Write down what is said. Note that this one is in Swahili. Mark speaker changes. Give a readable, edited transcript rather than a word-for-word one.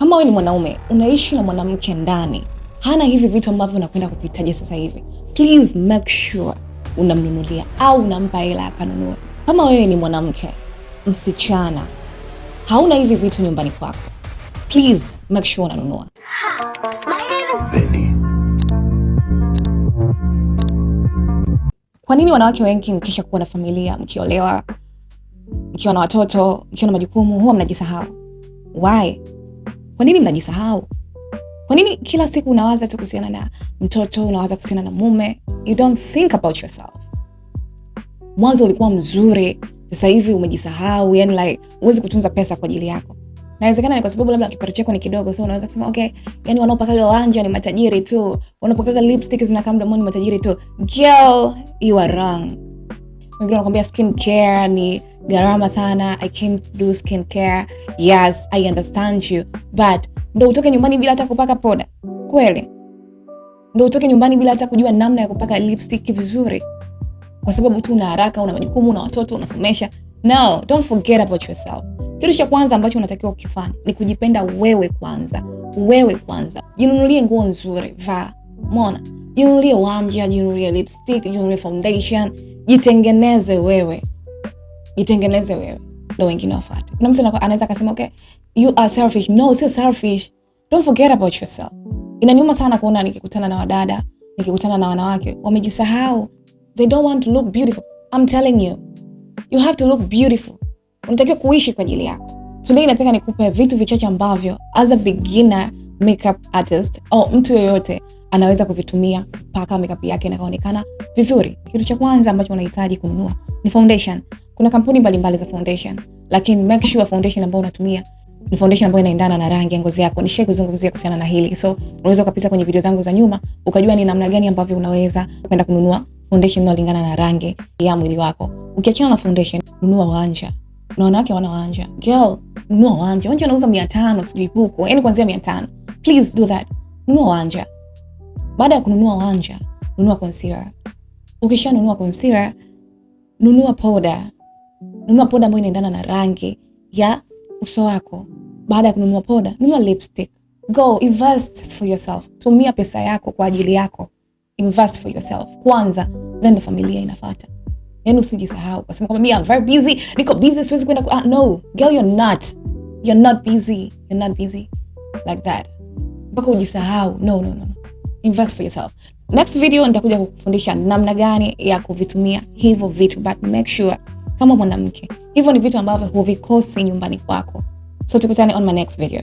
Speaker 1: Kama wewe ni mwanaume unaishi na mwanamke ndani, hana hivi vitu ambavyo unakwenda kuvitaja sasa hivi, please make sure unamnunulia au unampa hela akanunue. Kama wewe ni mwanamke msichana, hauna hivi vitu nyumbani kwako, please make sure unanunua.
Speaker 2: Bendy.
Speaker 1: Kwa nini wanawake wengi mkisha kuwa na familia, mkiolewa, mkiwa na watoto, mkiwa na majukumu, huwa mnajisahau? Why? Kwa nini mnajisahau? Kwa nini kila siku unawaza tu kuhusiana na mtoto, unawaza kuhusiana na mume? You don't think about yourself. Mwanzo ulikuwa mzuri, sasa hivi umejisahau, yani like huwezi kutunza pesa kwa ajili yako. Nawezekana ni kwa sababu labda kipato chako ni kidogo, so unaweza kusema okay, yani wanaopakaga wanja ni matajiri tu, wanaopakaga lipstick zinakaa mdomoni ni matajiri tu. Girl, you are wrong. Wengine wanakwambia skin care ni gharama sana, I can't do skin care. Yes, I understand you, but ndo utoke nyumbani bila hata kupaka poda kweli? Ndo utoke nyumbani bila hata kujua namna ya kupaka lipstick vizuri, kwa sababu tu una haraka, una majukumu, una watoto, unasomesha? No, don't forget about yourself. Kitu cha kwanza ambacho unatakiwa kukifanya ni kujipenda wewe kwanza. Wewe kwanza, jinunulie nguo nzuri, vaa, umeona? Jinunulie wanja, jinunulie lipstick, jinunulie foundation, jitengeneze wewe, jitengeneze wewe, ndo wengine wafuate. Kuna mtu anaweza akasema, "Okay, you are selfish." No, sio selfish. Don't forget about yourself. Inaniuma sana kuona nikikutana na wadada, nikikutana na wanawake wamejisahau. They don't want to look beautiful. I'm telling you, you have to look beautiful. Unatakiwa kuishi kwa ajili yako. Today nataka nikupe vitu vichache ambavyo as a beginner makeup artist au mtu yoyote anaweza kuvitumia kupaka makeup yake na kaonekana vizuri. Kitu cha kwanza ambacho unahitaji kununua ni foundation. Kuna kampuni mbalimbali za foundation, lakini make sure foundation ambayo unatumia ni foundation ambayo inaendana na rangi ya ngozi yako. Nishai kuzungumzia kuhusiana na hili, so unaweza ukapita kwenye video zangu za nyuma ukajua ni namna gani ambavyo unaweza kwenda kununua foundation inayolingana na rangi ya mwili wako. Ukiachana na foundation, nunua wanja. Na wanawake wana wanja. Girl, nunua wanja. Wanja unauza 500 sijui buku, yani kuanzia 500. Please do that. Nunua wanja. Baada ya kununua wanja, nunua concealer. Ukishanunua concealer, nunua powder. Nunua powder ambayo inaendana na rangi ya uso wako. Baada ya kununua powder, nunua lipstick. Go invest for yourself. Tumia pesa yako kwa ajili yako. Invest for yourself kwanza, then familia inafuata. Yani usijisahau ukasema kwamba me, I'm very busy, niko busy, siwezi kwenda. Ah, no girl, you're not. You're not busy. You're not busy like that mpaka ujisahau. No, no, no, no. Invest for yourself. Next video nitakuja kukufundisha namna gani ya kuvitumia hivyo vitu, but make sure kama mwanamke hivyo ni vitu ambavyo huvikosi nyumbani kwako. So tukutane on my next video.